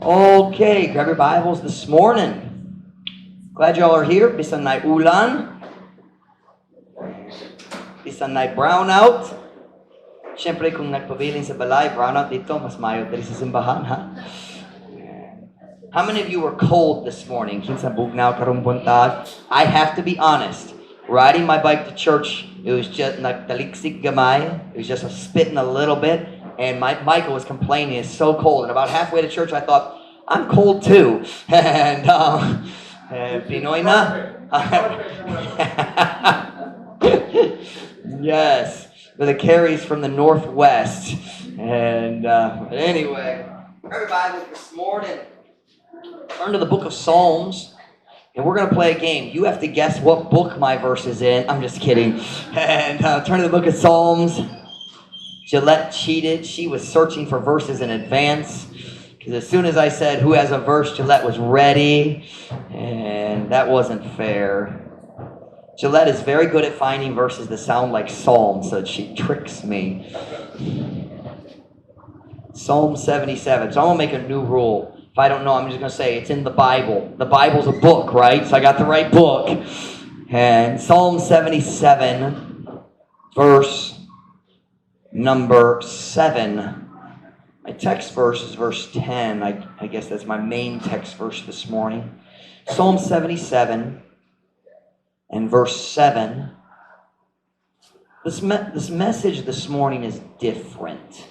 Okay, grab your Bibles this morning. Glad y'all are here. Bisan naay ulan. Bisan naay brownout. Siyempre, kung nagpabilin sa balay, brownout dito, mas maayo diri sa simbahan, ha? How many of you were cold this morning? Kinsa bugnaw karong buntag? I have to be honest. Riding my bike to church, it was just nagtaliksik gamay. It was just a spitting a little bit. And Michael was complaining, it's so cold. And about halfway to church, I thought, "I'm cold too." And Pinoy na. Yes, but the carries from the northwest. And anyway, everybody, this morning, turn to the book of Psalms. And we're going to play a game. You have to guess what book my verse is in. I'm just kidding. And turn to the book of Psalms. Gillette cheated. She was searching for verses in advance. Because as soon as I said, "Who has a verse?" Gillette was ready. And that wasn't fair. Gillette is very good at finding verses that sound like Psalms, so she tricks me. Psalm 77. So I'm going to make a new rule. If I don't know, I'm just going to say it's in the Bible. The Bible's a book, right? So I got the right book. And Psalm 77, verse number 7. My text verse is verse 10. I guess that's my main text verse this morning. Psalm 77 and verse 7. This message this morning is different.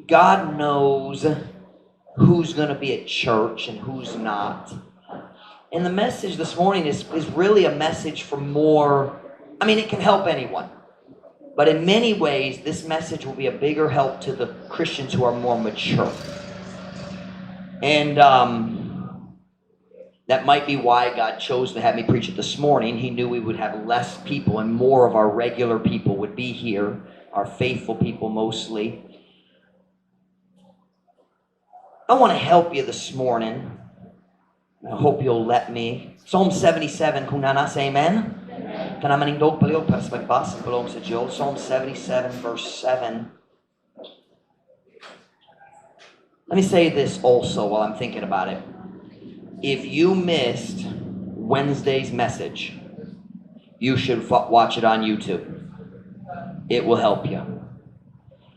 God knows who's going to be at church and who's not. And the message this morning is really a message for more, I mean, it can help anyone. But in many ways, this message will be a bigger help to the Christians who are more mature. And that might be why God chose to have me preach it this morning. He knew we would have less people and more of our regular people would be here, our faithful people mostly. I want to help you this morning. I hope you'll let me. Psalm 77, kung naa na, say amen. Kana manindog palihog para sa pagbasa sa pulong sa Diyos. Psalm 77, verse 7. Let me say this also while I'm thinking about it. If you missed Wednesday's message, you should watch it on YouTube. It will help you.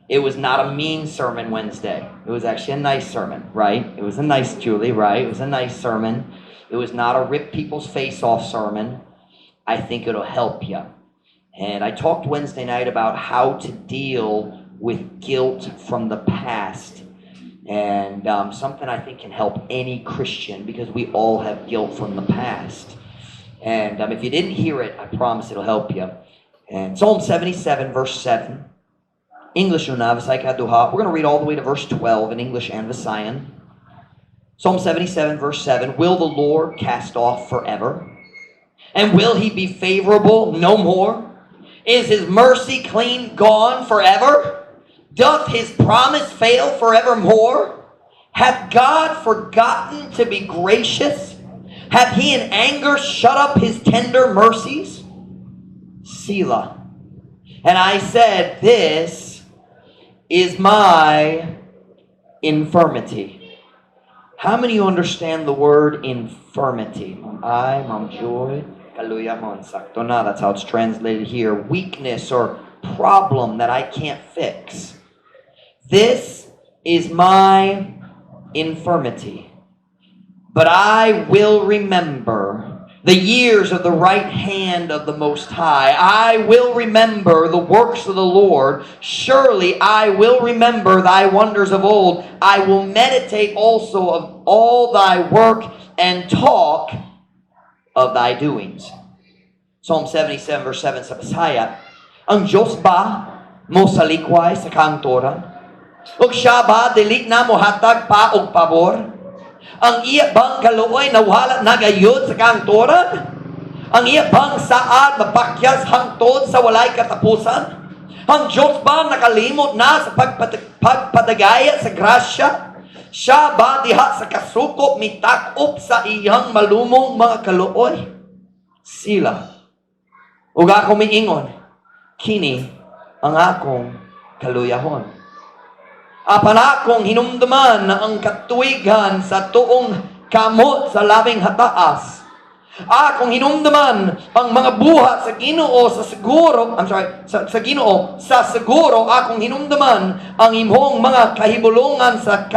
It was not a mean sermon Wednesday. It was actually a nice sermon, right? It was a nice, Julie, right? It was a nice sermon. It was not a rip people's face off sermon. I think it'll help you. And I talked Wednesday night about how to deal with guilt from the past. And something I think can help any Christian because we all have guilt from the past. And if you didn't hear it, I promise it'll help you. And Psalm 77, verse 7. English una, Visaya ikaduha. We're going to read all the way to verse 12 in English and Visayan. Psalm 77, verse 7. Will the Lord cast off forever? And will he be favorable no more? Is his mercy clean gone forever? Doth his promise fail forevermore? Hath God forgotten to be gracious? Hath he in anger shut up his tender mercies? Selah. And I said, "This is my infirmity." How many of you understand the word infirmity? Ma'am I, Ma'am Joy, Kaluyahon, sakto na. That's how it's translated here. Weakness or problem that I can't fix. This is my infirmity. But I will remember the years of the right hand of the Most High. I will remember the works of the Lord. Surely I will remember thy wonders of old. I will meditate also of all thy work and talk of thy doings. Psalm 77 verse 7 sa Bisaya. Ang Diyos ba mosalikway sa kahangturan? Ug siya ba dili na mohatag pa og pabor? Ang iya bang kaluoy nawala na gayud sa kahangturan? Ang iya bang saad mapakyas hangtod sa walay katapusan? Ang Diyos ba nakalimot na sa pagpadagaya sa grasya? Siya ba diha sa kasuko mitak-op sa iyang malumong mga kaluoy? Selah. Ug ako miingon, "Kini ang akong kaluyahon." Apan akong hinumduman ang katuigan sa tuong kamot sa labing hataas. Akong hinumduman ang mga buhat sa Ginoo sa siguro, I'm sorry, sa Ginoo sa siguro akong hinumduman ang imong mga kahibulongan sa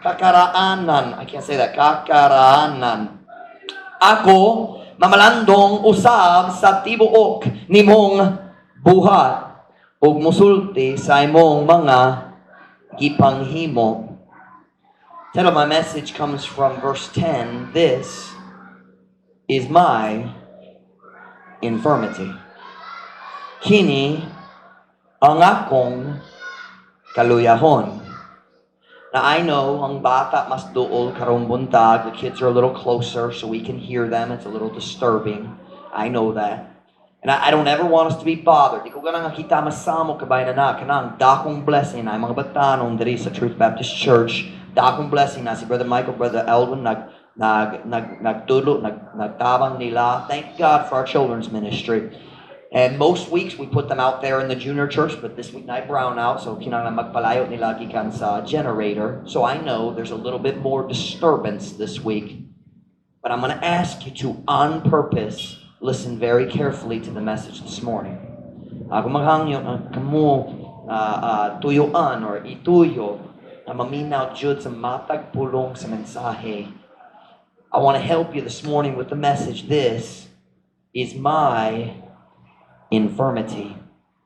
kakaraanan. I can't say that. Kakaraanan. Ako mamalandong usab sa tibuok nimong buhat ug musulti sa imong mga gipanghimo. Title of my message comes from verse 10. "This is my infirmity." Kini ang akong kaluyahon. Now I know ang bata mas duol karong buntag. The kids are a little closer so we can hear them. It's a little disturbing. I know that. And I don't ever want us to be bothered. Di ko ganahan nga kita masamok kabay na na kanang dakong blessing na mga batanon diri sa Truth Baptist Church. Dakong blessing na si Brother Michael, Brother Elwin nag nagtulo, nagtabang nila. Thank God for our children's ministry. And most weeks we put them out there in the junior church, but this week naay brown out, so kinahanglan magpalayo nila gikan sa generator. So I know there's a little bit more disturbance this week. But I'm going to ask you to, on purpose, listen very carefully to the message this morning. Ako maghangyo kamo tuyuan or ituyo na maminaw jud sa matag pulong sa mensahe. I want to help you this morning with the message. "This is my infirmity."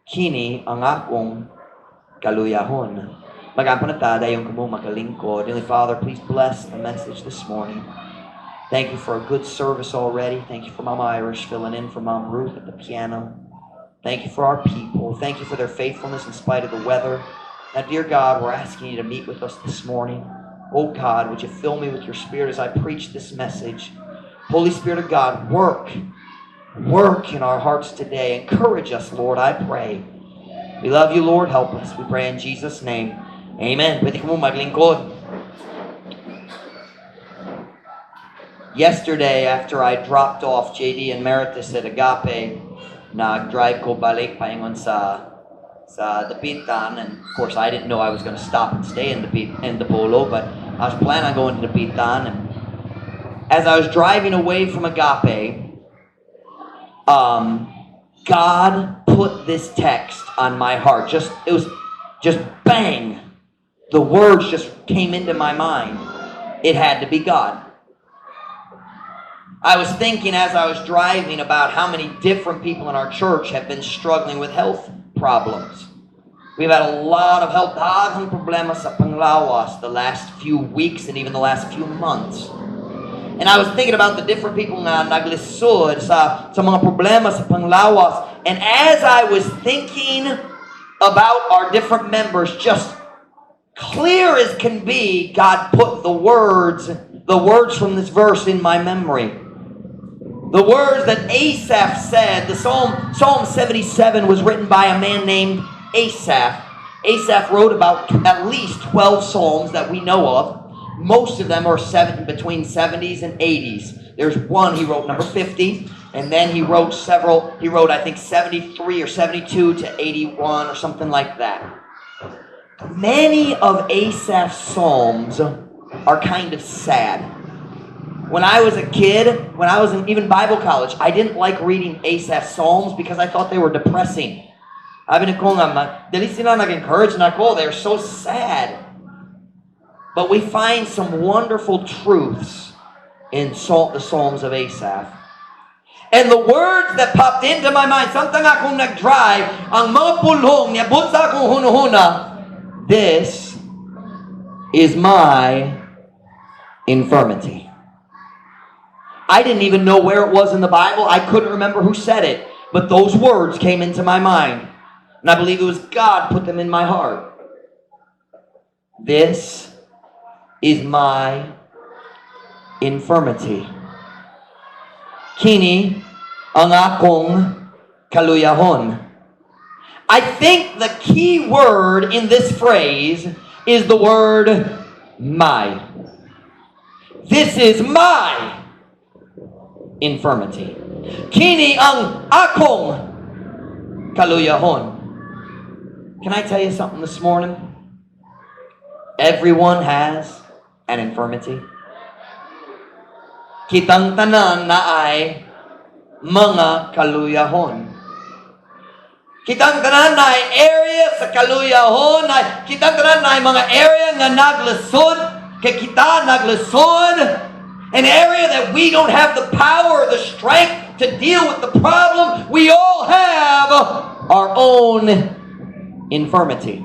Kini ang akong kaluyahon. Mag-ampo na ta, dayon kamo makalingkod. Heavenly Father, please bless the message this morning. Thank you for a good service already. Thank you for Mom Irish filling in for Mom Ruth at the piano. Thank you for our people. Thank you for their faithfulness in spite of the weather. Now, dear God, we're asking you to meet with us this morning. Oh God, would you fill me with your Spirit as I preach this message? Holy Spirit of God, work. Work in our hearts today. Encourage us, Lord, I pray. We love you, Lord. Help us. We pray in Jesus' name. Amen. Pwede kamo maglingkod. Yesterday, after I dropped off JD and Meritus at Agape, nag-drive ko balik paingon sa Dapitan, and of course I didn't know I was going to stop and stay in Dipolog, but I was planning on going to Dapitan. And as I was driving away from Agape, God put this text on my heart. Just it was just bang. The words just came into my mind. It had to be God. I was thinking as I was driving about how many different people in our church have been struggling with health problems. We've had a lot of health, daghang problema sa panglawas the last few weeks and even the last few months. And I was thinking about the different people nga naglisod sa mga problema sa panglawas. And as I was thinking about our different members, just clear as can be, God put the words from this verse in my memory. The words that Asaph said, the Psalm, Psalm 77 was written by a man named Asaph. Asaph wrote about at least 12 psalms that we know of. Most of them are between 70s and 80s. There's one he wrote, number 50, and then he wrote several, he wrote, I think, 73 or 72 to 81 or something like that. Many of Asaph's psalms are kind of sad. When I was a kid, when I was in even Bible college, I didn't like reading Asaph's psalms because I thought they were depressing. Sabi ko nga, dili sila nag-encourage nako. They're so sad. But we find some wonderful truths in the Psalms of Asaph. And the words that popped into my mind, samtang akong nag-drive, ang mga pulong niabot sa akong hunuhuna, "This is my infirmity." I didn't even know where it was in the Bible. I couldn't remember who said it. But those words came into my mind. And I believe it was God put them in my heart. "This is my infirmity." Kini ang akong kaluyahon. I think the key word in this phrase is the word "my." This is my infirmity. Kini ang akong kaluyahon. Can I tell you something this morning? Everyone has an infirmity. Kitang tanan naay mga kaluyahon. Kitang tanan naay area sa kaluyahon, na kitang tanan naay mga area nga naglisod, kay kita naglisod, an area that we don't have the power, the strength to deal with the problem. We all have our own infirmity.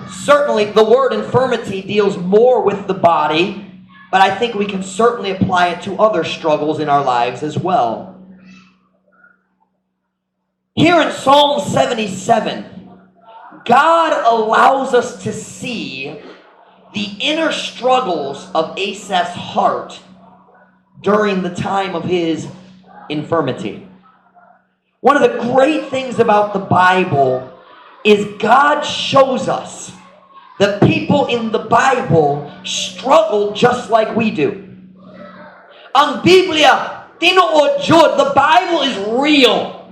Certainly, the word "infirmity" deals more with the body, but I think we can certainly apply it to other struggles in our lives as well. Here in Psalm 77, God allows us to see the inner struggles of Asaph's heart during the time of his infirmity. One of the great things about the Bible is God shows us the people in the Bible struggle just like we do. Ang Biblia, tinuod jud, the Bible is real.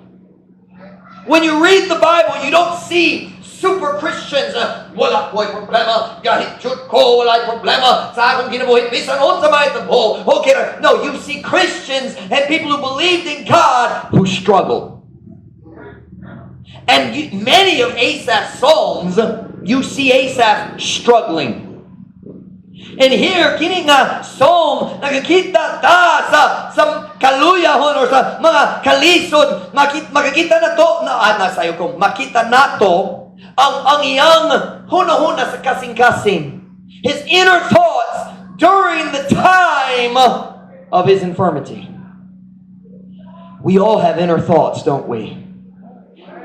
When you read the Bible, you don't see super Christians, "Wala ko'y problema, gahit jud ko, wala'y problema sa akong kinabuhi, bisan unsa mahitabo." Okay, no, you see Christians and people who believed in God who struggled. And many of Asaph's psalms, you see Asaph struggling. And here, kini nga psalm, nakakita ta sa kaluyahon or sa mga kalisod, makikita na to, na, nasayo ko, makita nato ang iyang huna-huna sa kasing-kasing. His inner thoughts during the time of his infirmity. We all have inner thoughts, don't we?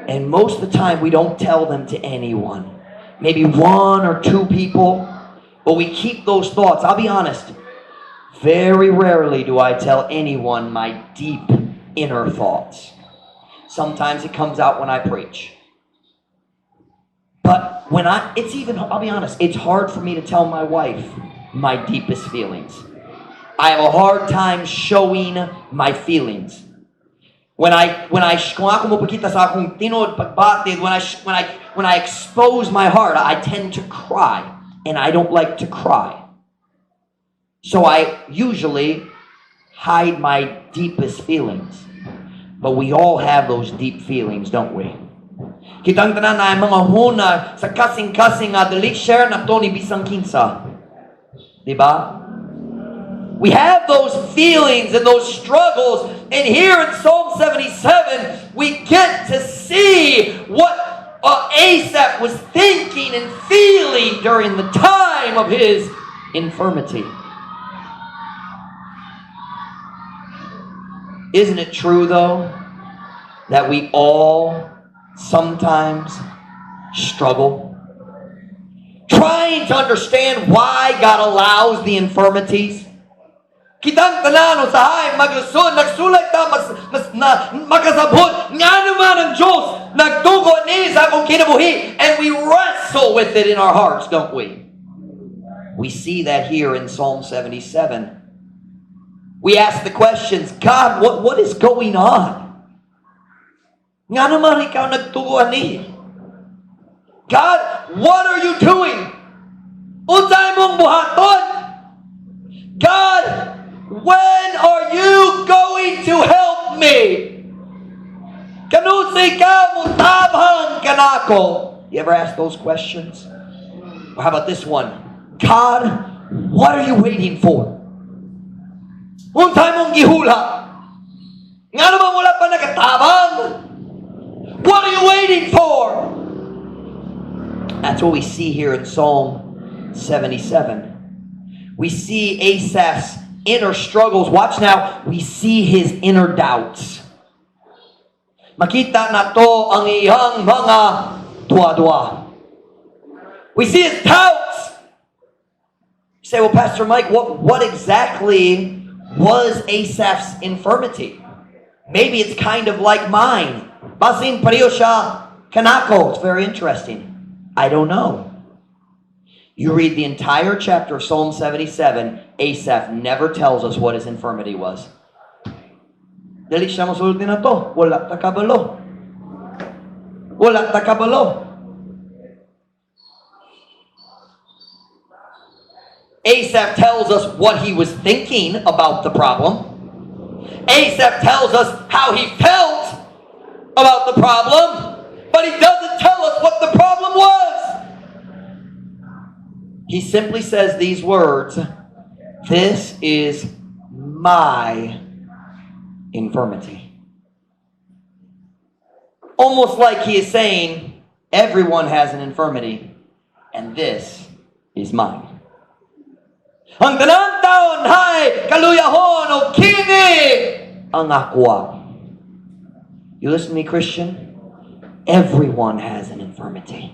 And most of the time, we don't tell them to anyone. Maybe one or two people, but we keep those thoughts. I'll be honest. Very rarely do I tell anyone my deep inner thoughts. Sometimes it comes out when I preach. But when I, it's even, I'll be honest, it's hard for me to tell my wife my deepest feelings. I have a hard time showing my feelings. When I, kung ako mopakita sa akong tinuod pagbatid, when I expose my heart, I tend to cry. And I don't like to cry. So I usually hide my deepest feelings. But we all have those deep feelings, don't we? Kitang tanan naay mga huna sa kasing-kasing nga dili share nato ni bisang kinsa. Di ba? We have those feelings and those struggles. And here in Psalm 77, we get to see what Asaph was thinking and feeling during the time of his infirmity. Isn't it true, though, that we all sometimes struggle trying to understand why God allows the infirmities? Kitang tanan usahay maglisod, nagsulay ta mas na makasabot ngano man ang Diyos nagtugot ni sa akong kinabuhi, and we wrestle with it in our hearts, don't we? We see that here in Psalm 77. We ask the questions, "God, what is going on? Ngano man ikaw nagtugo ani? God, what are you doing? Unsay imong buhaton? God, when are you going to help me? Kanusay ka motabang kanako?" You ever ask those questions? Or how about this one? "God, what are you waiting for? Unsay imong gihula? Ngano man wala pa nakatabang? What are you waiting for?" That's what we see here in Psalm 77. We see Asaph's inner struggles. Watch now. We see his inner doubts. Makita nato ang iyang mga duwa-duwa. We see his doubts. You say, "Well, Pastor Mike, what exactly was Asaph's infirmity? Maybe it's kind of like mine. Basin pareho siya kanako." It's very interesting. I don't know. You read the entire chapter of Psalm 77, Asaph never tells us what his infirmity was. Dili siya mosulti nato. Wala ta kabalo. Wala ta kabalo. Asaph tells us what he was thinking about the problem. Asaph tells us how he felt about the problem, but he doesn't tell us what the problem was. He simply says these words: "This is my infirmity." Almost like he is saying, everyone has an infirmity, and this is mine. Ang tanan taon hay kaluyahon o kini ang akua. You listen to me, Christian? Everyone has an infirmity.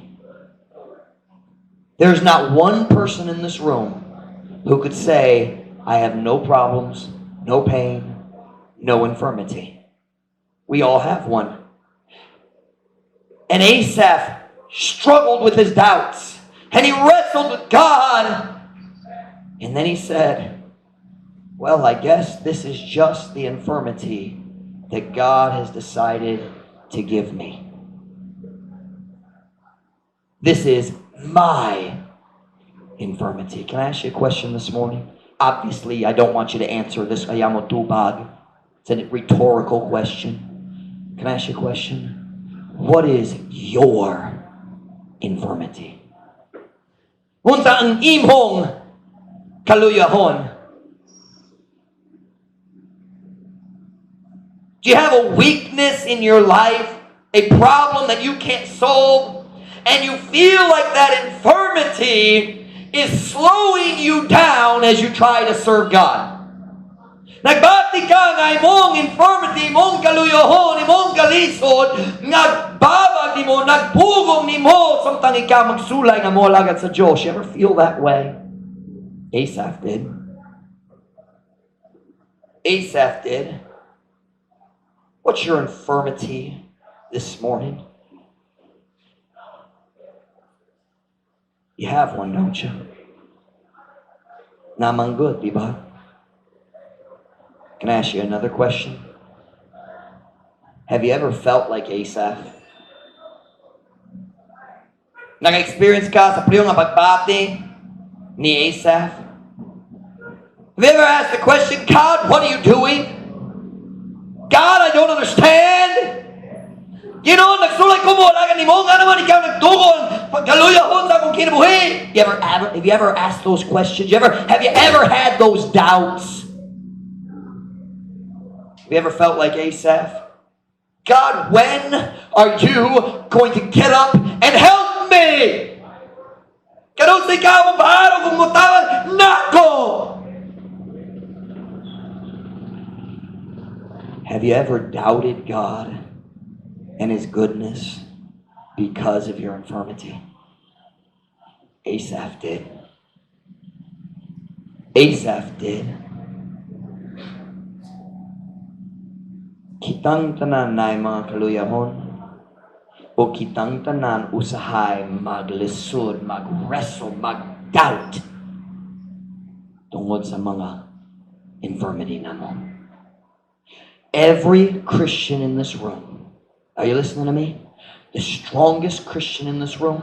There's not one person in this room who could say, "I have no problems, no pain, no infirmity." We all have one. And Asaph struggled with his doubts, and he wrestled with God. And then he said, "Well, I guess this is just the infirmity that God has decided to give me. This is my infirmity." Can I ask you a question this morning? Obviously, I don't want you to answer this. Ayaw mo tubag. It's a rhetorical question. Can I ask you a question? What is your infirmity? Unsa ang imong kaluyahon? Do you have a weakness in your life? A problem that you can't solve? And you feel like that infirmity is slowing you down as you try to serve God? Nagbati ka nga imong infirmity, imong kaluyahon, imong kalisod, nagbabag nimo, nagpugong nimo, samtang ikaw magsulay nga moalagad sa Diyos. You ever feel that way? Asaph did. Asaph did. What's your infirmity this morning? You have one, don't you? Naa man gud, di ba? Can I ask you another question? Have you ever felt like Asaph? Naka-experience ka sa pareho nga pagbati ni Asaph? Have you ever asked the question, "God, what are you doing? God, I don't understand. Ginoo, nagsulay ko moalagad nimo, ngano man ikaw nagtugon pagkaluyahon sa akong kinabuhi?" Have you ever asked those questions? Have you ever had those doubts? Have you ever felt like Asaph? "God, when are you going to get up and help me? Kanus-a ikaw mobaarog ug motabang nako?" Have you ever doubted God and His goodness because of your infirmity? Asaph did. Asaph did. Kitang tanan naay mga kaluyahon o kitang tanan usahay maglisod, mag-wrestle, mag-doubt tungod sa mga infirmity namo. Every Christian in this room, are you listening to me? The strongest Christian in this room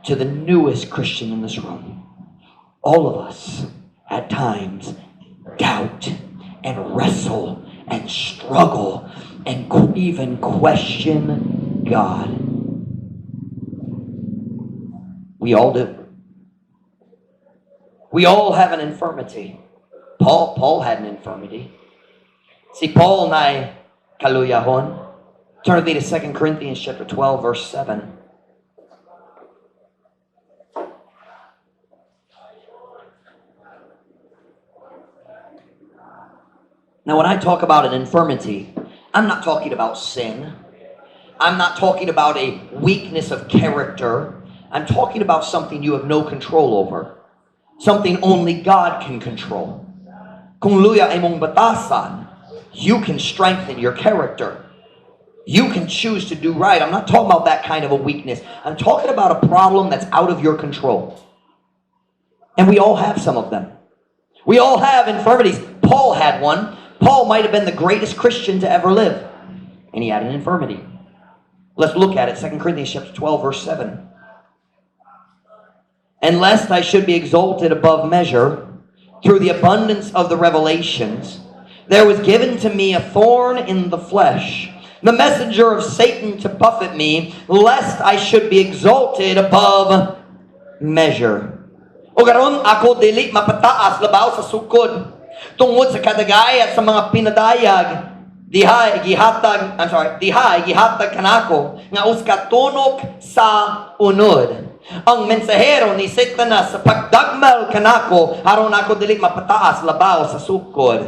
to the newest Christian in this room, all of us at times doubt and wrestle and struggle and even question God. We all do. We all have an infirmity. Paul had an infirmity. Si Paul naay kaluyahon. Turn with me to 2 Corinthians chapter 12, verse 7. Now, when I talk about an infirmity, I'm not talking about sin. I'm not talking about a weakness of character. I'm talking about something you have no control over. Something only God can control. Kung luya imong batasan, you can strengthen your character. You can choose to do right. I'm not talking about that kind of a weakness. I'm talking about a problem that's out of your control. And we all have some of them. We all have infirmities. Paul had one. Paul might have been the greatest Christian to ever live. And he had an infirmity. Let's look at it. 2 Corinthians chapter 12, verse 7. And lest I should be exalted above measure through the abundance of the revelations, there was given to me a thorn in the flesh, the messenger of Satan to buffet me, lest I should be exalted above measure. O karon ako dili mapataas labaw sa sukod tungod sa kadagay at sa mga pinadayag dihay gihatag, I'm sorry, dihay gihatag kanako nga usa ka tunok sa unod, ang mensahero ni Satanas sa pagdagmal kanako aron ako dili mapataas labaw sa sukod.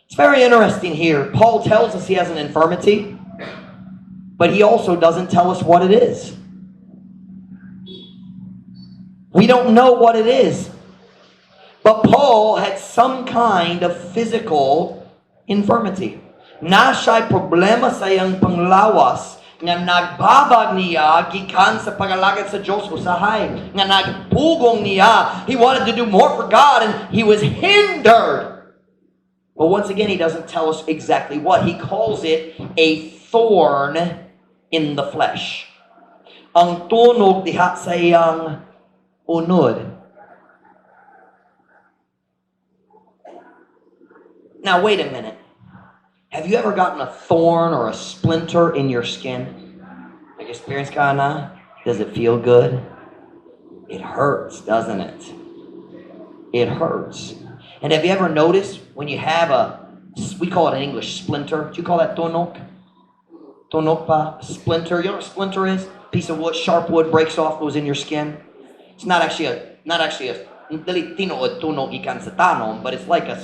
It's very interesting here. Paul tells us he has an infirmity, but he also doesn't tell us what it is. We don't know what it is. But Paul had some kind of physical infirmity. Naa siya'y problema sa iyang panglawas nga nagbabag niya gikan sa pagalagad sa Diyos usahay. Nga nagpugong niya. He wanted to do more for God and he was hindered. But once again, he doesn't tell us exactly what. He calls it a thorn in the flesh. Ang tunok diha sa iyang unod. Now, wait a minute. Have you ever gotten a thorn or a splinter in your skin? Like experience ka na? Does it feel good? It hurts, doesn't it? It hurts. And have you ever noticed when you have a, we call it in English splinter. Do you call that tunok? Tunok pa? Splinter. You know what a splinter is? Piece of wood, sharp wood breaks off, goes in your skin. It's not actually a, dili tinuod tunok gikan sa tanom, but it's like a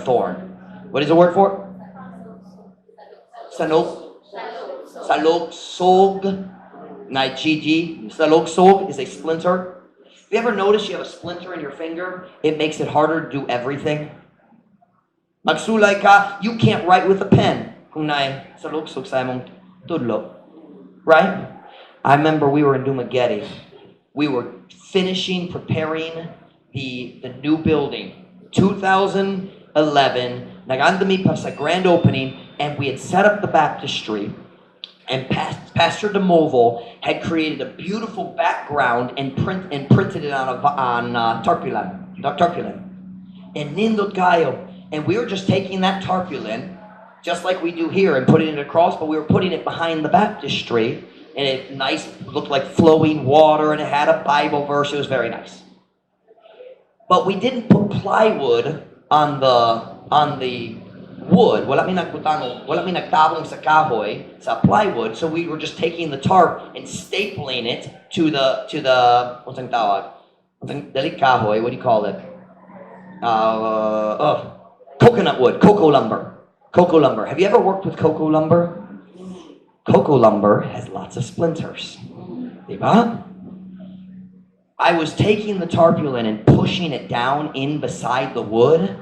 thorn. What is the word for it? Sanok. Salugsog. Nay GG. Salugsog is a splinter. Have you ever noticed you have a splinter in your finger? It makes it harder to do everything. Magsulay ka, you can't write with a pen kung naay salugsog sa imong tudlo. Right? I remember we were in Dumaguete. We were finishing preparing the new building. 2011, nag-andam mi pa sa grand opening, and we had set up the baptistry, and Pastor DeMovel had created a beautiful background and printed it on tarpaulin, tarpaulin. And nindot kaayo. And we were just taking that tarpaulin, just like we do here, and putting it across, but we were putting it behind the baptistry, and it nice looked like flowing water, and it had a Bible verse. It was very nice. But we didn't put plywood on the wood. Wala mi nagbutang, wala mi nagtabong sa kahoy sa plywood. So we were just taking the tarp and stapling it to the unsang tawag? Unsang dili kahoy, what do you call it? Oh, coconut wood, coco lumber. Coco lumber. Have you ever worked with coco lumber? Coco lumber has lots of splinters. Diba? I was taking the tarpaulin and pushing it down in beside the wood,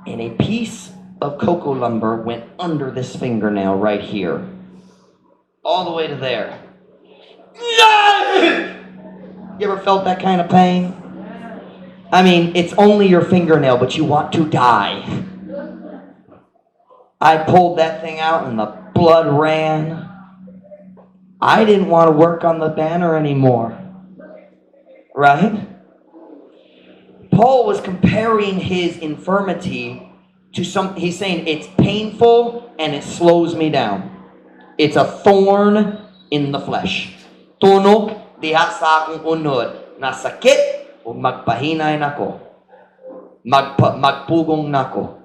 and a piece of coco lumber went under this fingernail right here. All the way to there. You ever felt that kind of pain? I mean, it's only your fingernail, but you want to die. I pulled that thing out and the blood ran. I didn't want to work on the banner anymore. Right? Paul was comparing his infirmity to some, he's saying it's painful and it slows me down. It's a thorn in the flesh. Tunok diha sa akong unod. Nasakit ug magpahinay nako. Magpugong nako.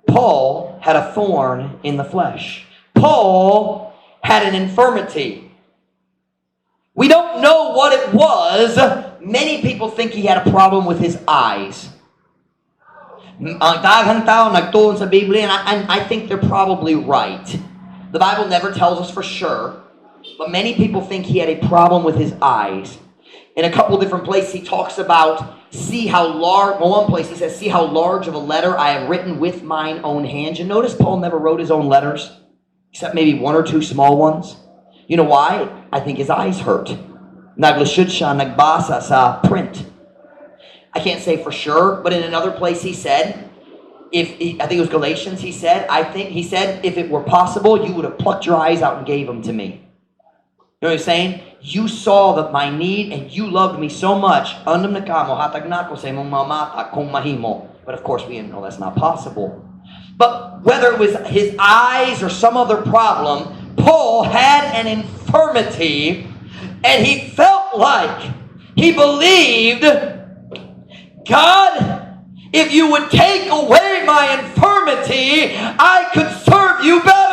Paul had a thorn in the flesh. Paul had an infirmity. We don't know what it was. Many people think he had a problem with his eyes. Ang daghang tao nagtuon sa Biblia, and I think they're probably right. The Bible never tells us for sure, but many people think he had a problem with his eyes. In a couple different places, he talks about, see how large, well, one place he says, "See how large of a letter I have written with mine own hand." You notice Paul never wrote his own letters, except maybe one or two small ones. You know why? I think his eyes hurt. Naglisod siya, nagbasa sa print. I can't say for sure, but in another place he said, if I think it was Galatians, he said, I think he said, "If it were possible, you would have plucked your eyes out and gave them to me." You know what he's saying? You saw that my need and you loved me so much. Andam na ka, mohatag nako sa imong mga mata kung mahimo. But of course, we know that's not possible. But whether it was his eyes or some other problem, Paul had an infirmity and he felt like he believed, "God, if you would take away my infirmity, I could serve you better.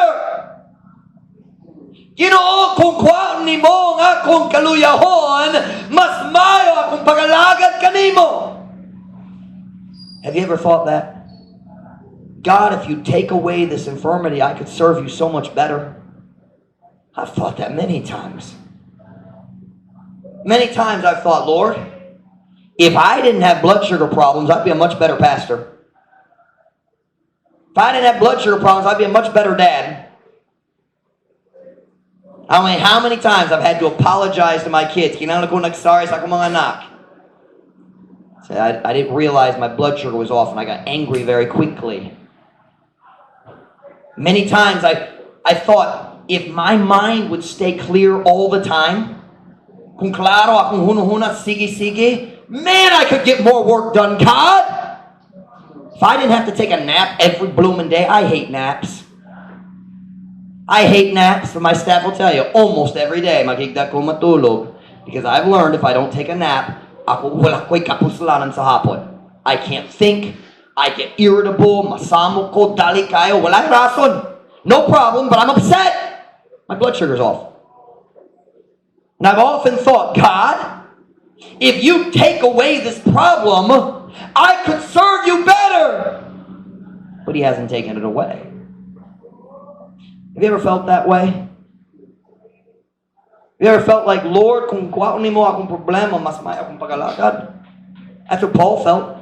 Ginoo, kung kuhaon nimo ang akong kaluyahon, mas maayo akong pagalagad kanimo." Have you ever thought that? "God, if you take away this infirmity, I could serve you so much better." I've thought that many times. Many times I've thought, "Lord, if I didn't have blood sugar problems, I'd be a much better pastor. If I didn't have blood sugar problems, I'd be a much better dad." I mean, how many times I've had to apologize to my kids. Kinahanglan ko nag-sorry sa akong mga anak. Say, I didn't realize my blood sugar was off and I got angry very quickly. Many times I thought, if my mind would stay clear all the time, kung klaro akong hunahuna, sige, sige, man, I could get more work done, God. If I didn't have to take a nap every blooming day. I hate naps. I hate naps, but my staff will tell you, almost every day, maghigda ko matulog. Because I've learned if I don't take a nap, ako wala ko'y kapuslanan sa hapon. I can't think, I get irritable, masamok ko, dali kaayo, wala rason. No problem, but I'm upset. My blood sugar's off. And I've often thought, "God, if you take away this problem, I could serve you better." But he hasn't taken it away. Have you ever felt that way? Have you ever felt like, "Lord, kung kuhaon nimo akong problema, mas maayo akong pagalagad"? That's what Paul felt.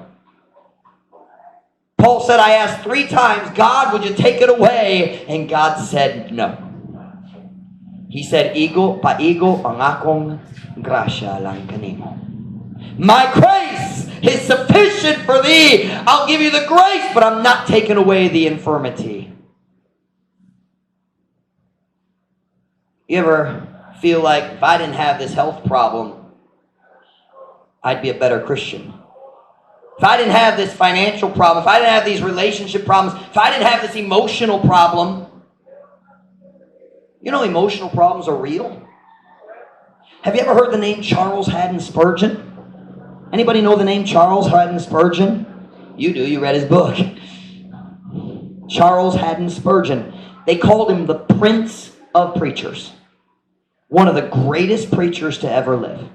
Paul said, "I asked three times, God, would you take it away?" And God said, "No." He said, "Igo, paigo ang akong grasya lang kanimo. My grace is sufficient for thee. I'll give you the grace, but I'm not taking away the infirmity." You ever feel like, if I didn't have this health problem, I'd be a better Christian? If I didn't have this financial problem, if I didn't have these relationship problems, if I didn't have this emotional problem. You know emotional problems are real. Have you ever heard the name Charles Haddon Spurgeon? Anybody know the name Charles Haddon Spurgeon? You do, you read his book. Charles Haddon Spurgeon. They called him the Prince of Preachers. One of the greatest preachers to ever live.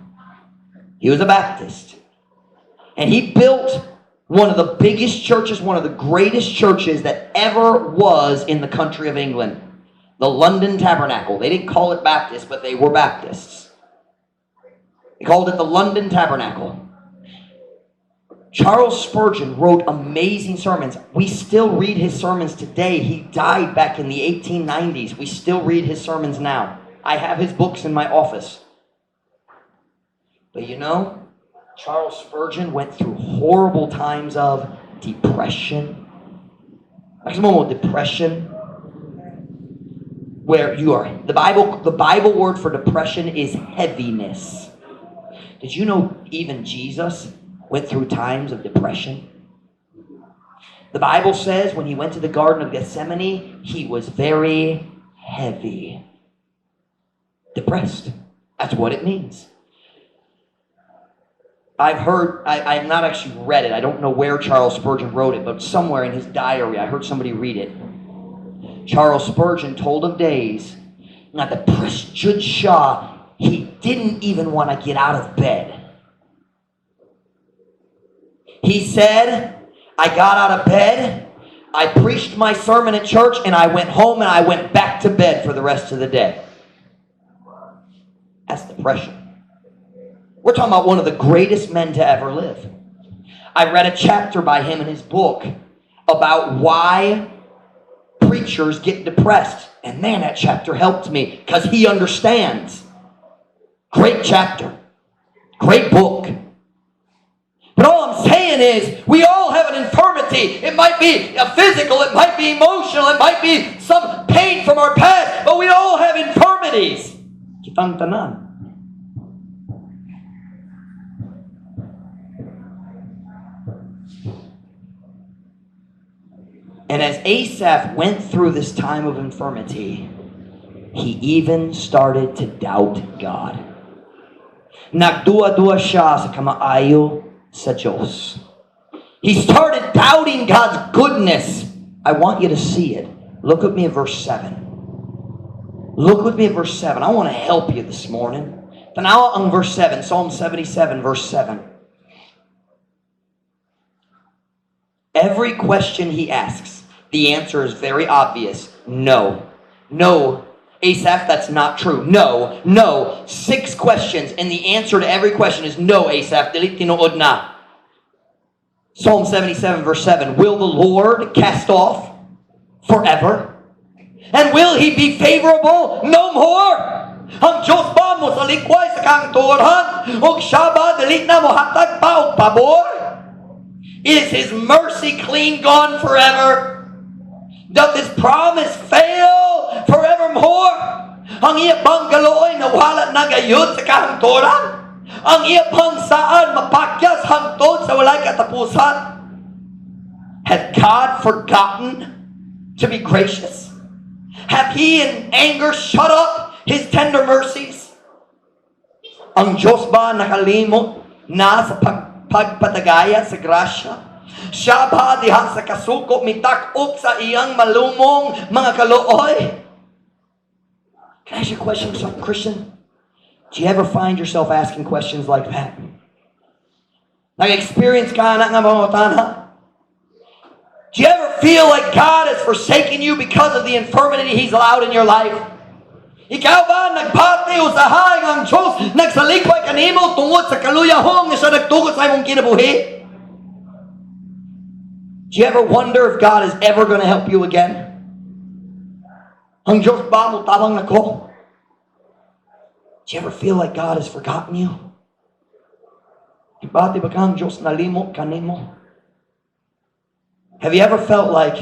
He was a Baptist. And he built one of the biggest churches, one of the greatest churches that ever was in the country of England. The London Tabernacle. They didn't call it Baptist, but they were Baptists. They called it the London Tabernacle. Charles Spurgeon wrote amazing sermons. We still read his sermons today. He died back in the 1890s. We still read his sermons now. I have his books in my office. But Charles Spurgeon went through horrible times of depression. Like moment with depression, where you are the Bible word for depression is heaviness. Did you know even Jesus went through times of depression? The Bible says when he went to the Garden of Gethsemane, he was very heavy. Depressed. That's what it means. I've heard, I've not actually read it. I don't know where Charles Spurgeon wrote it, but somewhere in his diary, I heard somebody read it. Charles Spurgeon told of days na depressed jud siya, he didn't even want to get out of bed. He said, "I got out of bed, I preached my sermon at church, and I went home and I went back to bed for the rest of the day." That's depression. We're talking about one of the greatest men to ever live. I read a chapter by him in his book about why preachers get depressed. And man, that chapter helped me because he understands. Great chapter. Great book. But all I'm saying is, we all have an infirmity. It might be a physical, it might be emotional, it might be some pain from our past, but we all have infirmities. Kitang tanan. And as Asaph went through this time of infirmity, he even started to doubt God. Nagduha-duha siya sa kamaayo sa Diyos. He started doubting God's goodness. I want you to see it. Look with me at verse 7. Look with me at verse 7. I want to help you this morning. Tanawa ang verse 7, Psalm 77, verse 7. Every question he asks, the answer is very obvious. No. No. Asaph, that's not true. No. No. Six questions, and the answer to every question is no, Asaph. Dili tinuod na. Psalm 77, verse 7. Will the Lord cast off forever? And will he be favorable no more? Ang Diyos ba mosalikway sa kahangturan? Ug siya ba dili na mohatag pa og pabor? Is his mercy clean gone forever? Doth his promise fail forevermore? Ang iya bang kaluoy nawala na gayud sa kahangturan? Ang iya bang saad mapakyas hangtod sa walay katapusan? Hath God forgotten to be gracious? Hath he in anger shut up his tender mercies? Ang Diyos ba nakalimot na sa pagpadagaya sa grasya? Siya ba diha sa kasuko mitak-ok sa iyang malumong mga kaluoy? Can I ask you a question, Christian? Do you ever find yourself asking questions like that? Nag-experience ka na nga pangutana? Do you ever feel like God has forsaken you because of the infirmity He's allowed in your life? Ikaw ba nagpati usahay nga ang Diyos nagsalikway kanimo tungod sa kaluyahong nga siya nagtugot sa imong kinabuhi? Do you ever wonder if God is ever going to help you again? Ang Diyos ba motabang nako? Do you ever feel like God has forgotten you? Ibati ba ka ang Diyos nalimot kanimo? Have you ever felt like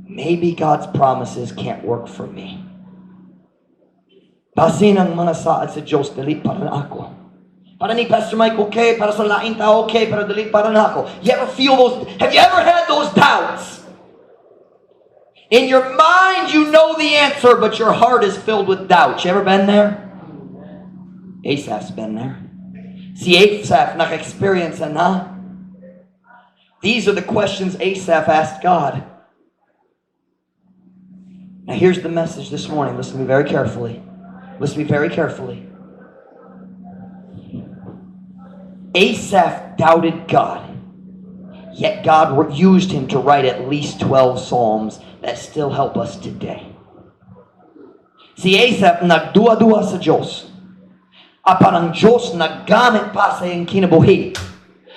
maybe God's promises can't work for me? Basin ang mga saad sa Diyos, dili para nako. Para ni Pastor Mike, okay. Para sa laing tao, okay. Pero dili para nako. You ever feel those? Have you ever had those doubts? In your mind, you know the answer, but your heart is filled with doubt. You ever been there? Asaph's been there. Si Asaph naka-experience na. These are the questions Asaph asked God. Now here's the message this morning. Listen to me very carefully. Listen to me very carefully. Asaph doubted God, yet God used him to write at least 12 psalms that still help us today. Si Asaph nagduha-duha sa Diyos. Apan ang Diyos naggamit pa sa iyang kinabuhi.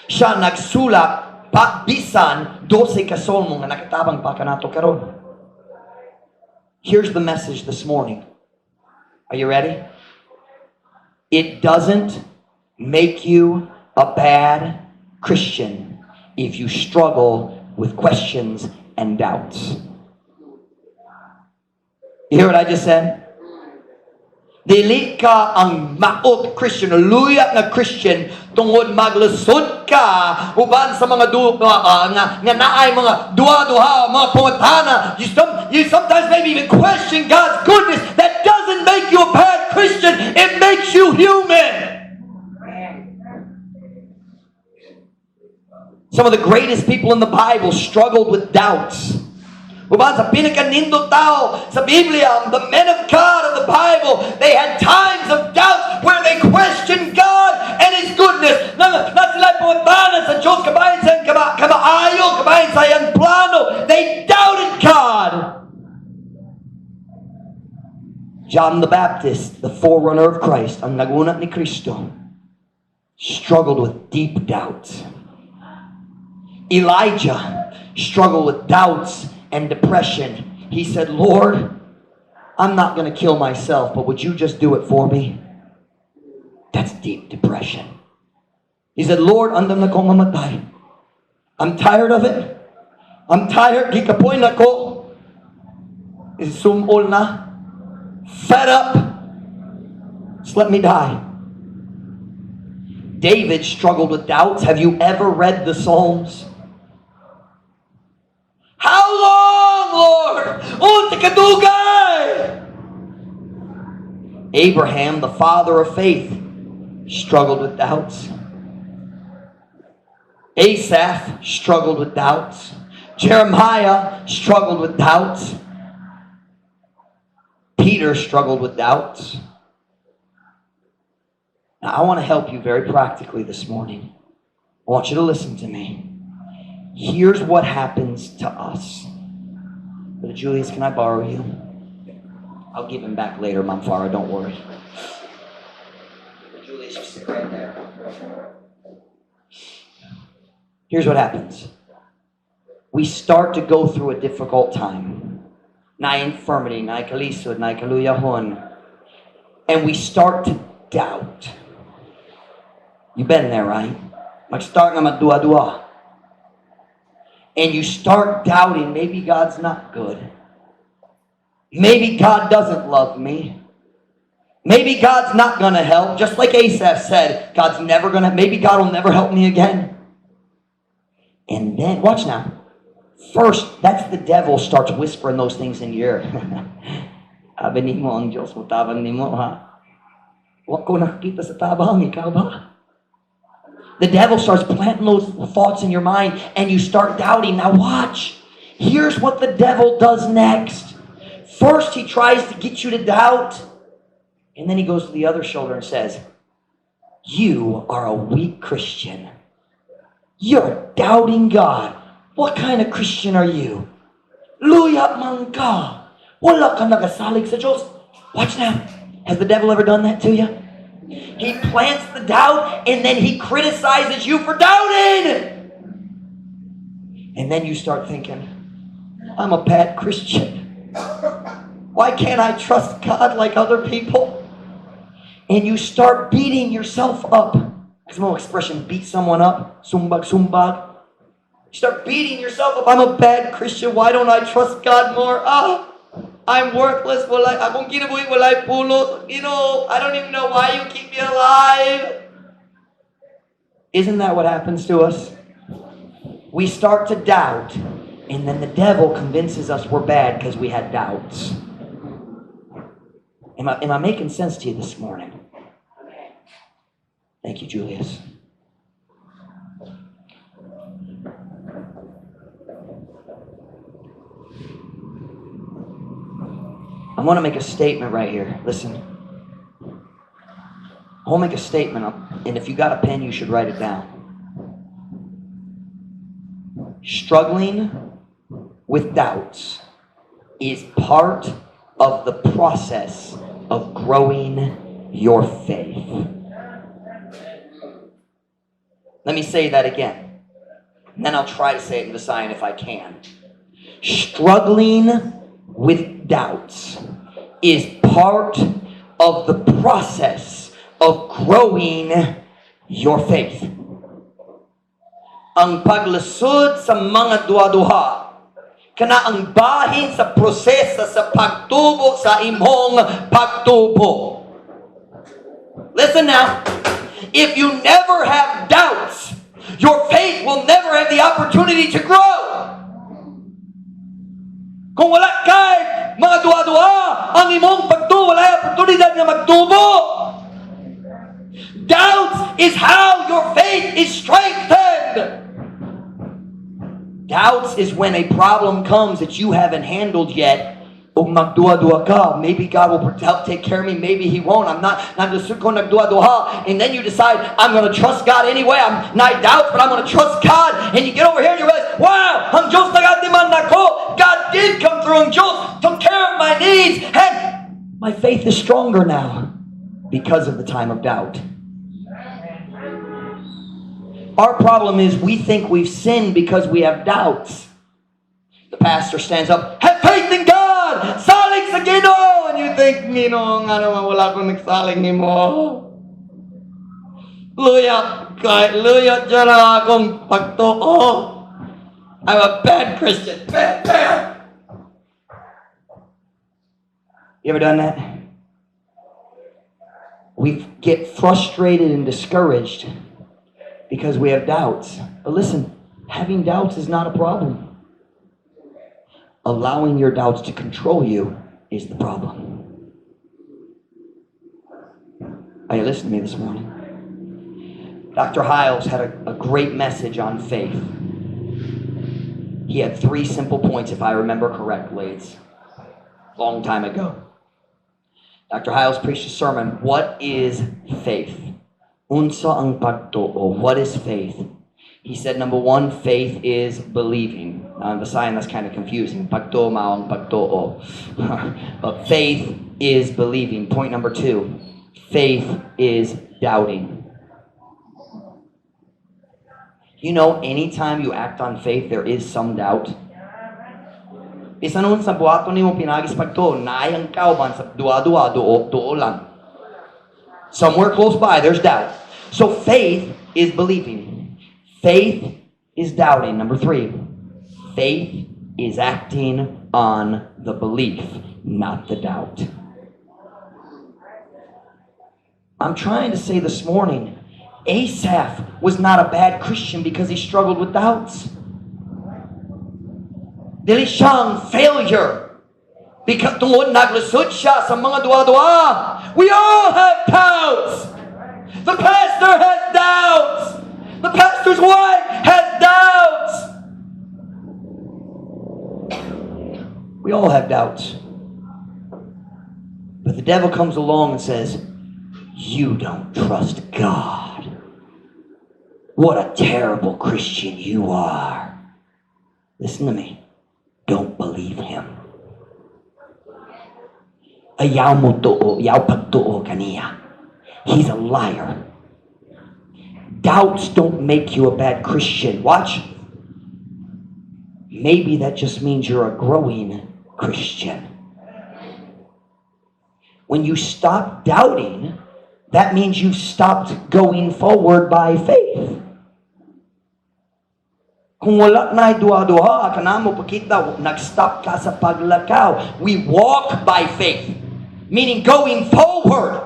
Siya nagsulat pa bisan 12 ka salmo nga nakatabang pa kanato karon. Here's the message this morning. Are you ready? It doesn't make you a bad Christian if you struggle with questions and doubts. You hear what I just said? Dili ka ang maot Christian, o luya nga Christian tungod maglusod ka uban sa mga nga naay mga duha-duha, mga pangutana. You sometimes maybe even question God's goodness. That doesn't make you a bad Christian. It makes you human. Some of the greatest people in the Bible struggled with doubts. Uban sa pinakanindot tao sa Biblia, the men of God of the Bible, they had times of doubt where they questioned God and His goodness. Na sila pangutana sa Diyos, kabahin sa iyang kamaayo, kabahin sa iyang plano. They doubted God. John the Baptist, the forerunner of Christ, ang naguna ni Kristo, struggled with deep doubts. Elijah struggled with doubts and depression. He said, "Lord, I'm not going to kill myself, but would you just do it for me?" That's deep depression. He said, "Lord, andam na kong mamatay. I'm tired of it. I'm tired. Gikapoy na ko. Sumol na. Fed up." Just let me die. David struggled with doubts. Have you ever read the Psalms? "How long, Lord? Unsa kadugay?" Abraham, the father of faith, struggled with doubts. Asaph struggled with doubts. Jeremiah struggled with doubts. Peter struggled with doubts. Now, I want to help you very practically this morning. I want you to listen to me. Here's what happens to us. Brother Julius, can I borrow you? I'll give him back later, Mom Farah, don't worry. Brother Julius, you sit right there. Here's what happens. We start to go through a difficult time. Naay infirmity, naay kalisod, naay kaluyahon. And we start to doubt. You've been there, right? Mag-start nga magduha-duha. And you start doubting, "Maybe God's not good. Maybe God doesn't love me. Maybe God's not going to help." Just like Asaph said, God's never going to, maybe God will never help me again. And then, watch now. First, that's the devil starts whispering those things in your ear. "Abi nimo ang Diyos motabang nimo, ha? Wa ko nakita sa tabang, ikaw ba?" The devil starts planting those thoughts in your mind and you start doubting. Now watch. Here's what the devil does next. First, he tries to get you to doubt. And then he goes to the other shoulder and says, "You are a weak Christian. You're doubting God. What kind of Christian are you? Luya man ka. Wala ka nagasalig sa Diyos." Watch now. Has the devil ever done that to you? He plants the doubt and then he criticizes you for doubting. And then you start thinking, "I'm a bad Christian. Why can't I trust God like other people?" And you start beating yourself up. There's no expression, beat someone up, sumbag, sumbag. You start beating yourself up. "I'm a bad Christian. Why don't I trust God more? Ah, I'm worthless. Wala, akong kinabuhi, walay pulos. I don't even know why you keep me alive." Isn't that what happens to us? We start to doubt, and then the devil convinces us we're bad because we had doubts. Am I making sense to you this morning? Thank you, Julius. I want to make a statement right here. Listen. I want to make a statement, and if you got a pen, you should write it down. Struggling with doubts is part of the process of growing your faith. Let me say that again. And then I'll try to say it in Visayan if I can. Struggling with doubts is part of the process of growing your faith. Ang paglisod sa mga duha-duha kana ang bahin sa proseso sa pagtubo sa imong pagtubo. Listen now. If you never have doubts, your faith will never have the opportunity to grow. Kung wala kay mga duha-duha, ang imong pagtubo walay oportunidad nga magtubo. Doubts is how your faith is strengthened. Doubts is when a problem comes that you haven't handled yet. Ug magduha-duha ka. "Maybe God will help take care of me. Maybe He won't. I'm not just ko nagduha-duha." And then you decide, "I'm going to trust God anyway. I'm not doubts, but I'm going to trust God." And you get over here and you realize, "Wow, ang Diyos nag-atiman nako. God did come through. Ang Diyos took care of my needs. And my faith is stronger now because of the time of doubt." Our problem is we think we've sinned because we have doubts. The pastor stands up, "Have faith in God! Salig sa Ginoo!" And you think, "Ginoo, nga naman wala akong nagsalig nimo. Luya, kahit luya dyan ang akong pagtuo. I'm a bad Christian. Bad, bad." You ever done that? We get frustrated and discouraged because we have doubts. But listen, having doubts is not a problem. Allowing your doubts to control you is the problem. Are you listening to me this morning? Dr. Hyles had a great message on faith. He had three simple points, if I remember correctly. It's a long time ago. Dr. Hyles preached a sermon, "What is Faith?" Unsa ang pagtuo? What is faith? He said, number one, faith is believing. Now, in Visayan, that's kind of confusing. Pagtuo mao ang pagtuo. But faith is believing. Point number two, faith is doubting. Anytime you act on faith, there is some doubt. Bisan unsa buhaton nimo pinaagi sa pagtuo, naay ang kauban sa duwa-duwa, duo, duo lang. Somewhere close by, there's doubt. So faith is believing. Faith is doubting. Number three, faith is acting on the belief, not the doubt. I'm trying to say this morning, Asaph was not a bad Christian because he struggled with doubts. Dili siyang failure because tungod naglisod siya sa mga duwa-duwa. We all have doubts. The pastor has doubts. The pastor's wife has doubts. We all have doubts. But the devil comes along and says, "You don't trust God. What a terrible Christian you are." Listen to me. Don't believe him. Ayaw mo tuo, ayaw pagtuo kaniya. He's a liar. Doubts don't make you a bad Christian. Watch. Maybe that just means you're a growing Christian. When you stop doubting, that means you've stopped going forward by faith. Kung wala na duha-duha, kana mo pakita, nag-stop ka sa paglakaw. We walk by faith, meaning going forward.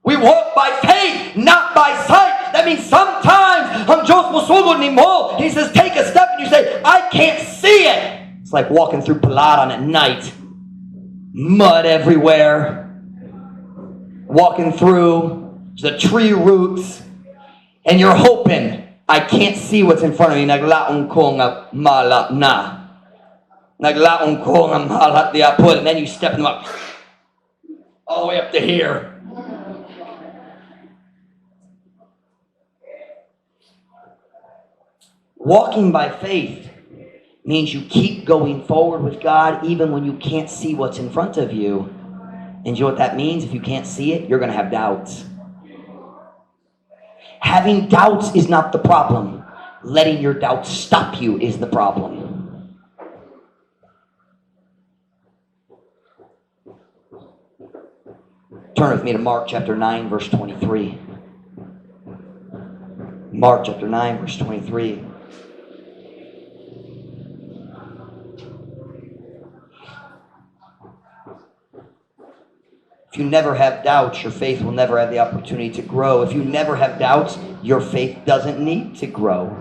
We walk by faith, not by sight. That means sometimes ang Diyos mosugod nimo. He says, "Take a step," and you say, "I can't see it." It's like walking through Palaran at night. Mud everywhere. Walking through the tree roots. And you're hoping, "I can't see what's in front of me. Naglaom ko nga mala na. Naglaom ko nga mala di apod." And then you step in the mud. All the way up to here. Walking by faith means you keep going forward with God even when you can't see what's in front of you. And you know what that means? If you can't see it, you're going to have doubts. Having doubts is not the problem. Letting your doubts stop you is the problem. Turn with me to Mark chapter 9, verse 23. Mark chapter 9, verse 23. If you never have doubts, your faith will never have the opportunity to grow. If you never have doubts, your faith doesn't need to grow.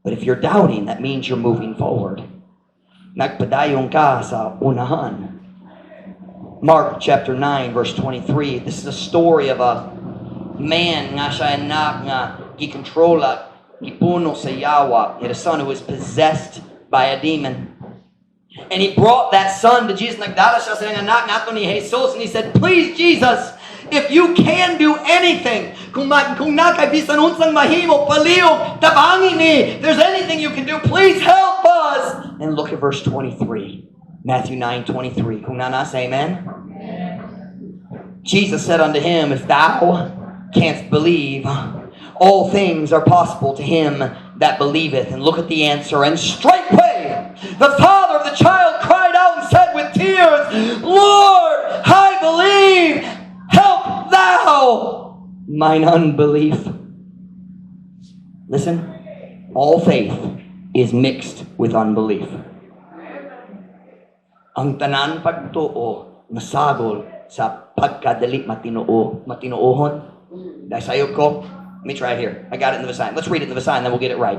But if you're doubting, that means you're moving forward. Nagpadayon ka sa unahan. Mark chapter 9, verse 23. This is a story of a man nga siya anak nga gikontrola, gipuno sa yawa. He had a son who was possessed by a demon. And he brought that son to Jesus. Nagdala siya sa iyang anak ngadto ni Jesus. And he said, "Please, Jesus, if you can do anything, kung naa kay bisan unsang mahimo, palihog, tabangi ni. If there's anything you can do, please help us." And look at verse 23. Matthew 9:23. Kung naa na, say amen. Jesus said unto him, "If thou canst believe, all things are possible to him that believeth." And look at the answer. And straightway the father of the child cried out and said with tears, "Lord, I believe. Help thou mine unbelief." Listen, all faith is mixed with unbelief. Ang tanan pagtuo nasagol sa Pagkadali matinuo, matinuohon. Dahil sayop ko. Let me try it here. I got it in the Visayan. Let's read it in the Visayan, then we'll get it right.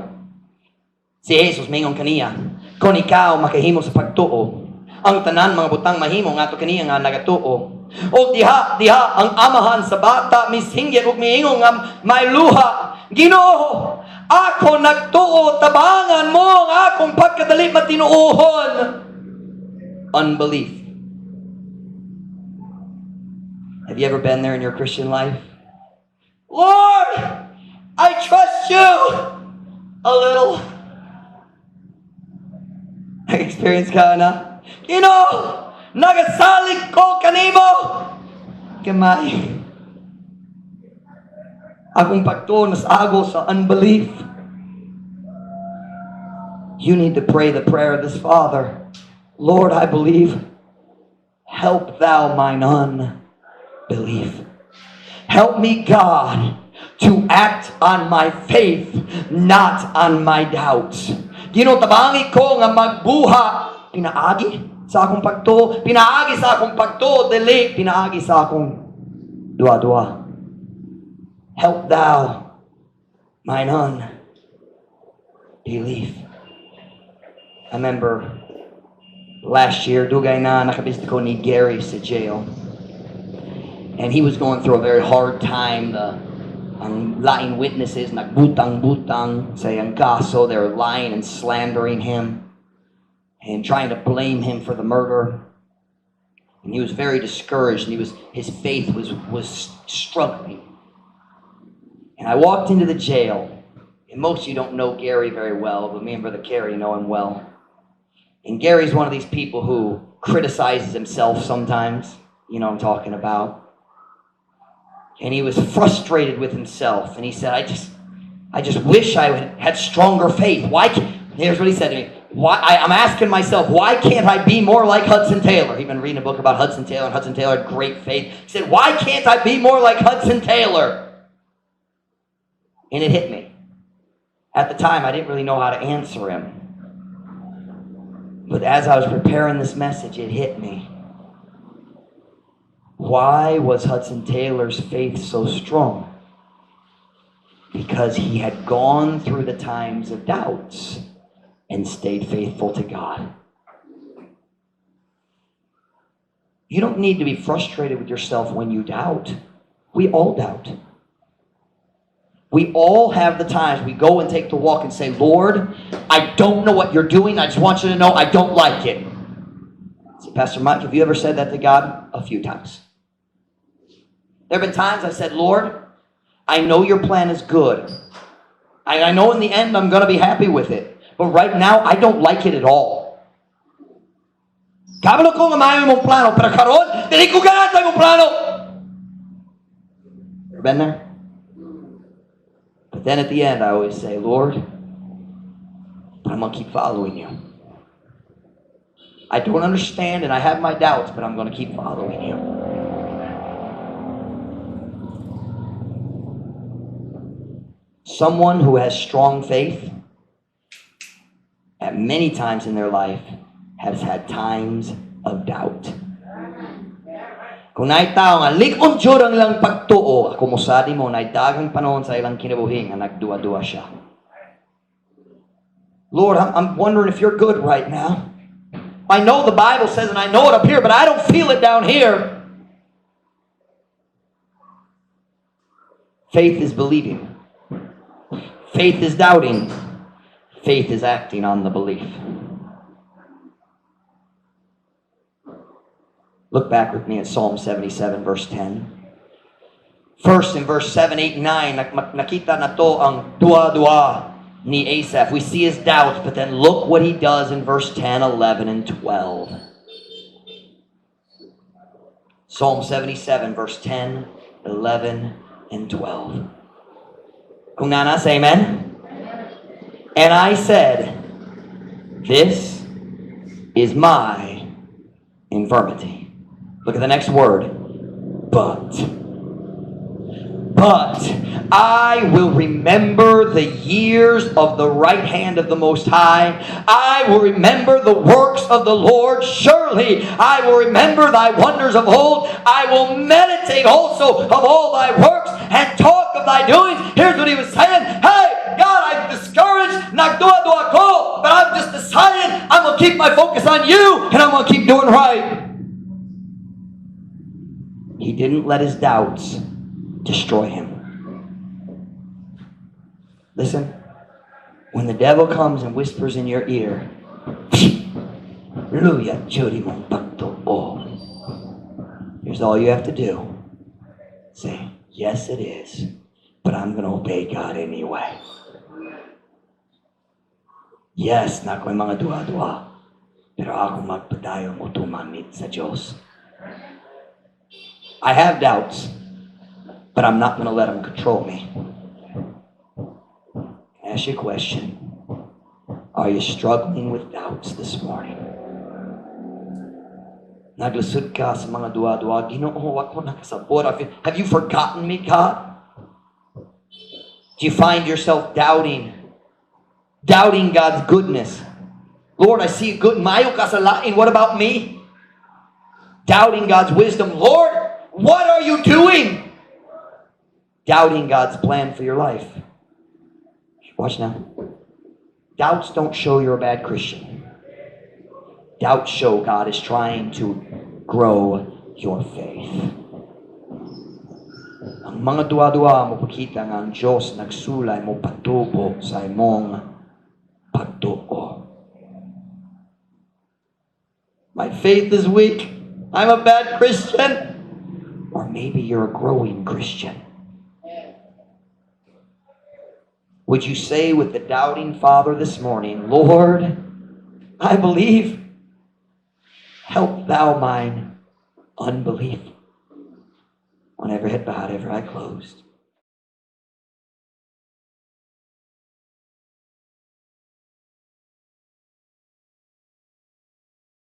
Si Jesus mingon kaniya, "Kung ikaw makahimo sa pagtuo, ang tanan mga butang mahimo ngadto kaniya nga nagatuo." O diha, diha ang amahan sa bata misinggit ug miingon nga may luha, "Ginoo, ako nagtuo, tabangan mo ang akong pagkadali matinuohon." Unbelief. Have you ever been there in your Christian life? "Lord, I trust you a little." Nag-experience ka na? "Ginoo, nagasalig ko kanimo. Gamay." Akong pagtuo nasago sa unbelief. You need to pray the prayer of this father. "Lord, I believe. Help thou mine unbelief. Help me, God, to act on my faith, not on my doubts. Ginoo, tabangi ko nga magbuhat pinaagi sa akong pagtuo, pinaagi sa akong pagtuo, dili pinaagi sa akong duwa-duwa. Help thou mine unbelief." I remember last year, dugay na nakabisita ko ni Gary sa jail. And he was going through a very hard time. The ang laing witnesses nagbutang-butang sa iyang kaso. They were lying and slandering him and trying to blame him for the murder. And he was very discouraged, and he was his faith was struggling. And I walked into the jail, and most of you don't know Gary very well, but me and Brother Kerry know him well. And Gary's one of these people who criticizes himself sometimes. You know what I'm talking about. And he was frustrated with himself. And he said, I just wish I had stronger faith. Why can't," here's what he said to me. "Why, I'm asking myself, why can't I be more like Hudson Taylor?" He'd been reading a book about Hudson Taylor, and Hudson Taylor had great faith. He said, "Why can't I be more like Hudson Taylor?" And it hit me. At the time, I didn't really know how to answer him. But as I was preparing this message, it hit me. Why was Hudson Taylor's faith so strong? Because he had gone through the times of doubts and stayed faithful to God. You don't need to be frustrated with yourself when you doubt. We all doubt. We all have the times we go and take the walk and say, "Lord, I don't know what you're doing. I just want you to know I don't like it." See, "Pastor Mike, have you ever said that to God?" A few times. There have been times I said, "Lord, I know your plan is good. I know in the end I'm going to be happy with it. But right now, I don't like it at all. Kabalo ko nga maayo imong plano, pero karon, dili ko ganahan sa imong plano." Ever been there? But then at the end, I always say, "Lord, but I'm going to keep following you. I don't understand and I have my doubts, but I'm going to keep following you." Someone who has strong faith at many times in their life has had times of doubt. Kung naay tao nga lig-on jud ang ilang pagtuo, ako mosadi mo naay daghang panahon sa ilang kinabuhi nga nagduwa-duwa siya. "Lord, I'm wondering if you're good right now. I know the Bible says and I know it up here, but I don't feel it down here." Faith is believing. Faith is doubting. Faith is acting on the belief. Look back with me at Psalm 77, verse 10. First, in verse 7, 8, 9, nakita na to ang duwa-duwa ni Asaph. We see his doubts, but then look what he does in verse 10, 11, and 12. Psalm 77, verse 10, 11, and 12. Kung naa na, say amen. "And I said, this is my infirmity." Look at the next word. "But. But "I will remember the years of the right hand of the Most High. I will remember the works of the Lord. Surely I will remember thy wonders of old. I will meditate also of all thy works and talk of thy doings." Here's what he was saying. "Hey, God, I'm discouraged. Nagduha-duha ko. But I've just decided I'm going to keep my focus on you and I'm going to keep doing right." He didn't let his doubts destroy him. Listen, when the devil comes and whispers in your ear, "Luya jud imong pagtuo." Here's all you have to do. Say, "Yes, it is, but I'm going to obey God anyway. Yes, naa ko'y mga duha-duha, pero ako magpadayon motumangit sa Diyos. I have doubts, but I'm not going to let them control me." Ask you a question. Are you struggling with doubts this morning? Naglisod ka sa mga duha-duha. Ginoo, ako nakasabot. Have you forgotten me, God? Do you find yourself doubting? Doubting God's goodness. "Lord, I see good. Maayo ka sa lain. What about me?" Doubting God's wisdom. "Lord, what are you doing?" Doubting God's plan for your life. Watch now. Doubts don't show you're a bad Christian. Doubts show God is trying to grow your faith. Ang mga duha-duha mopakita nga ang Diyos nagsulay mopatubo sa imong pagtuo. "My faith is weak. I'm a bad Christian." Or maybe you're a growing Christian. Would you say with the doubting father this morning, "Lord, I believe. Help thou mine unbelief"? On every head bowed, every eye closed.